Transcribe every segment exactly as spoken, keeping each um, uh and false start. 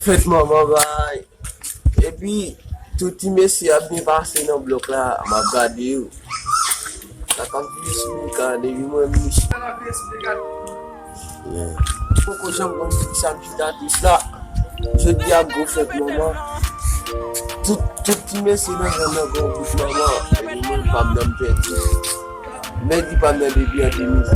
Fèt manman bay. Epi, tout ti mesye ap byen pase nan blòk la, m ap gade yo. Sa k ap vire sou Mika, depi mwen menm. Yeah. Poko janm konn kisa m chita tris la. Jodi a gwo fèt manman. Tout, tout ti mesye nan zòn nan gen yon bout manman. Epi mwen pa m nan m pèdi. Mèdi pa m nan depi an de mil.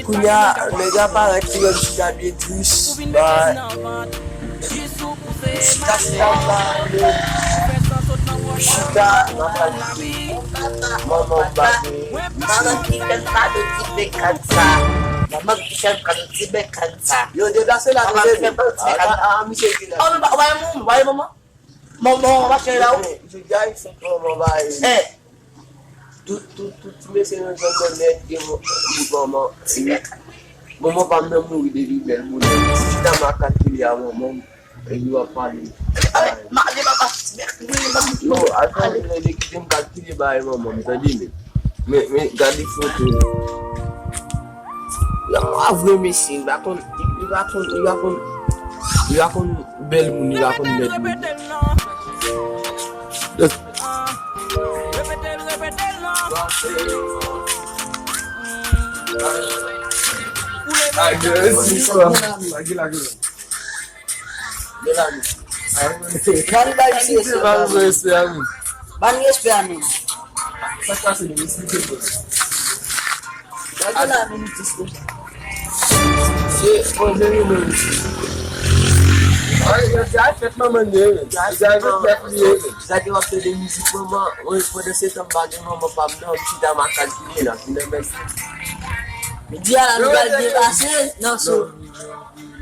Kounye a, nèg la parèt li menm chita byen tris. Bay. Chita, chita, bay. Chita, nan kalite. Manman m pa gen. Manman ki fè m kado ti bekad sa. Manman ki fè m kado ti bekad sa. Yo deplase la, manman ki fè m kado ti bekad sa. A, a, a, misye ki la. Oh, men pa, wè manman, wè manman. Manman, w ap chèche la, ou? Jodi a, se manman, bay. Eh. Tout, tout, tout ti mesye nan zòn nan nèt gen mo-, bout manman. Manman pa m nan mouri depi bèl bonè. Si chita m ap kalkile a manman m, epi w ap pale. Ay, male papa, ti bèk, male papa. Yo, atann, kite m kalkile bay manman m, tande men. Men, men, gade foto. Yon mwa vre mesye, li pa konn, li pa konn, li pa konn, li pa konn bèl moun, li pa konn bèl moun. Ay, Jezi, sa. Lage, lage. Mezanmi. Mwen bay misye respè pa mwen. Ban respè a menm. Sa k pase, nou esplike mwen. Gade la, men nou dis konsa. Se pwoblèm yo menm. Ay, yo di a fèt manman li ye, men. Yo di a fèt li ye, men. Gade w ap tande mizik manman, wi, pandan se tan m pa gen manman pa m nan, m chita m ap kalkile la, vin nan bèl. Jodi a la, nou pral byen pase nan so.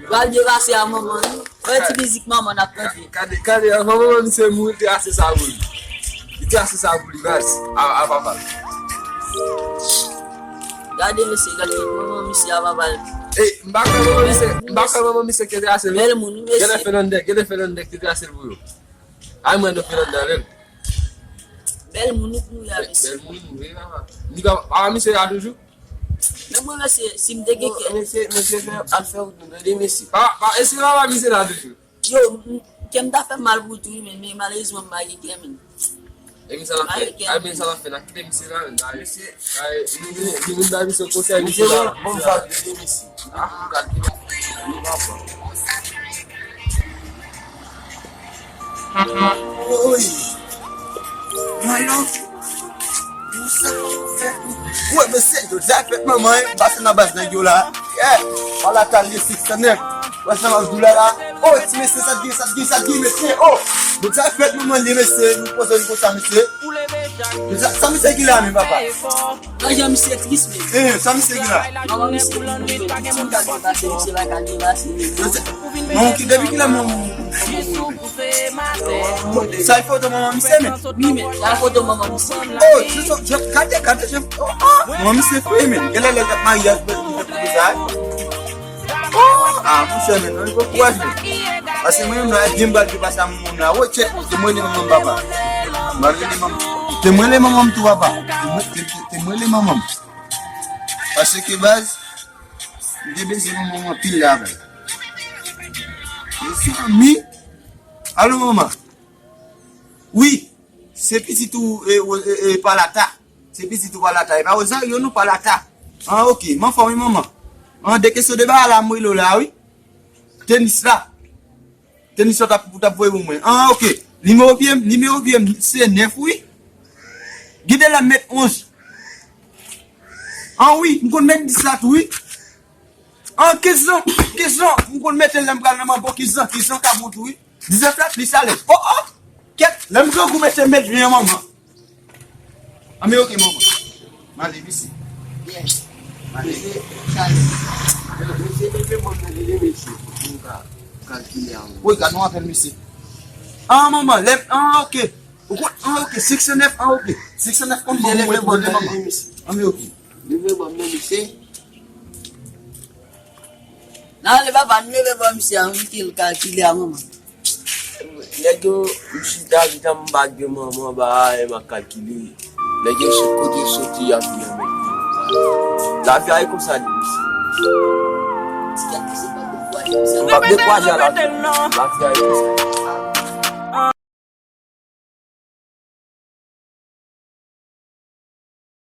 Pral byen pase a manman nou. Yon ti mizik manman n ap tande. Gade, gade, manman misye mouri, te ase sa pou li. Li te ase sa pou li, baz. A, a papa l. Gade mesye, gade manman misye a papa l. Ey, m pa kwè manman misye, m pa kwè manman misye ki te ase l. Bèl moun, wi, mesye. Gade Fernandez, gade Fernandez ki te ase l pou yo. Ay, mwen, nou Fernandez, men. Bèl moun, wi, pou yo, mesye. Bèl moun, wi, papa. Li pa, papa misye la toujou? Men mwen, mesye, si m te gen kè. Mesye, mesye, fè, al fè wout nou, tande, mesye. Pa, pa, èske papa misye la toujou? Yo, m, kè m ta fè m mal pou tou, wi, men, men malerezman, m pa gen kè, men. E men sa l ap fè, e men sa l ap fè, n a kite misye la, men, mesye. Ay, nou, nou, nou, nou, misye, konsèy, misye la. Bon, bon, bon, misye. Ah, gade, li pa bon. Woy! Mwen non. Pou sa fè. Wè, mesye, yo di a fèt manman, eh, pase nan baz nèg yo la. Yeah! Wala ta li six cent nèf. Wè sa m ap di w la la. Oh, ti mesye, sa t gen, sa t gen, sa t gen, mesye. Oh! Yo di a fèt manman li, mesye. Nou poze nou konsa, mesye. Yo di a, sa misye ki la menm, papa? Nan jan misye tris, men. Eh, sa misye ki la? Manman misye tris, men. Misye pa ka depase, misye pa ka depase, men. Yo di, non, ki, depi kilè manman, manman, manman, sa e foto manman misye, men. Wi, men, sa e foto manman misye. Oh, se sa, gade, gade, oh, ah, manman misye fre, men. Genlè lè l t ap maryaj, bèl, bèl, bèl, bèl, sa. Oh, ah, monchè, men, non, li poko kouraj, men. Paske mwen menm la, byen m pral pase a manman m la. Wo, tchèt, te m rele manman m, papa. M pral rele manman. Te m rele manman m tou, papa. Te m, te, te, te m rele manman m. Paske, baz, m te bezwen manman m anpil la, baz. Mezanmi. Alo, manman. Wi, se pitit ou, e, e, e, Palata. Se pitit ou Palata. E pa Rosario, non, Palata. An, ok. M anfòm, wi, manman. An, de kesyon de bagay la, m rele w la, wi. Tenis la. Tenis la t ap, ou t ap voye pou mwen. An, ok. Nimewo pye m, nimewo pye m, se nèf, wi. Gide la, m met onz. An, wi, m konn met dis la tou, wi. An, kenz lan, kenz lan, m konn mete l lè m pral nan manbo, kenz lan, kenz lan ka bon tou, wi. Diznèf la plis alèz. Oh, oh! Kèt, lè m grangou, mesye, m met vyen manman. An, men ok, manman. M ale, mesi. Byen. M ale. Mesye, sa ye. Mesye, mesye, bon, mesye, mesye. Pou ka kalkile a. Wi, gad yon apèl, mesye. An, manman, lè m, an, ok. Ou konn, an, ok, six cent nèf, an, ok. Six cent nèf konn bon, mwen, bon, manman. An, men ok. Leve bò m nan, mesye. Nan, leve bò, leve bò, misye, an, m kite l kalkile a manman. Nèg yo, m chita, m pa gen manman, ba, e m ap kalkile. Nèg yo, se kote soti, y ap vin anmède. Lavi a e konsa li, mesye. M p ap dekouraje a lavi. Lavi a e konsa.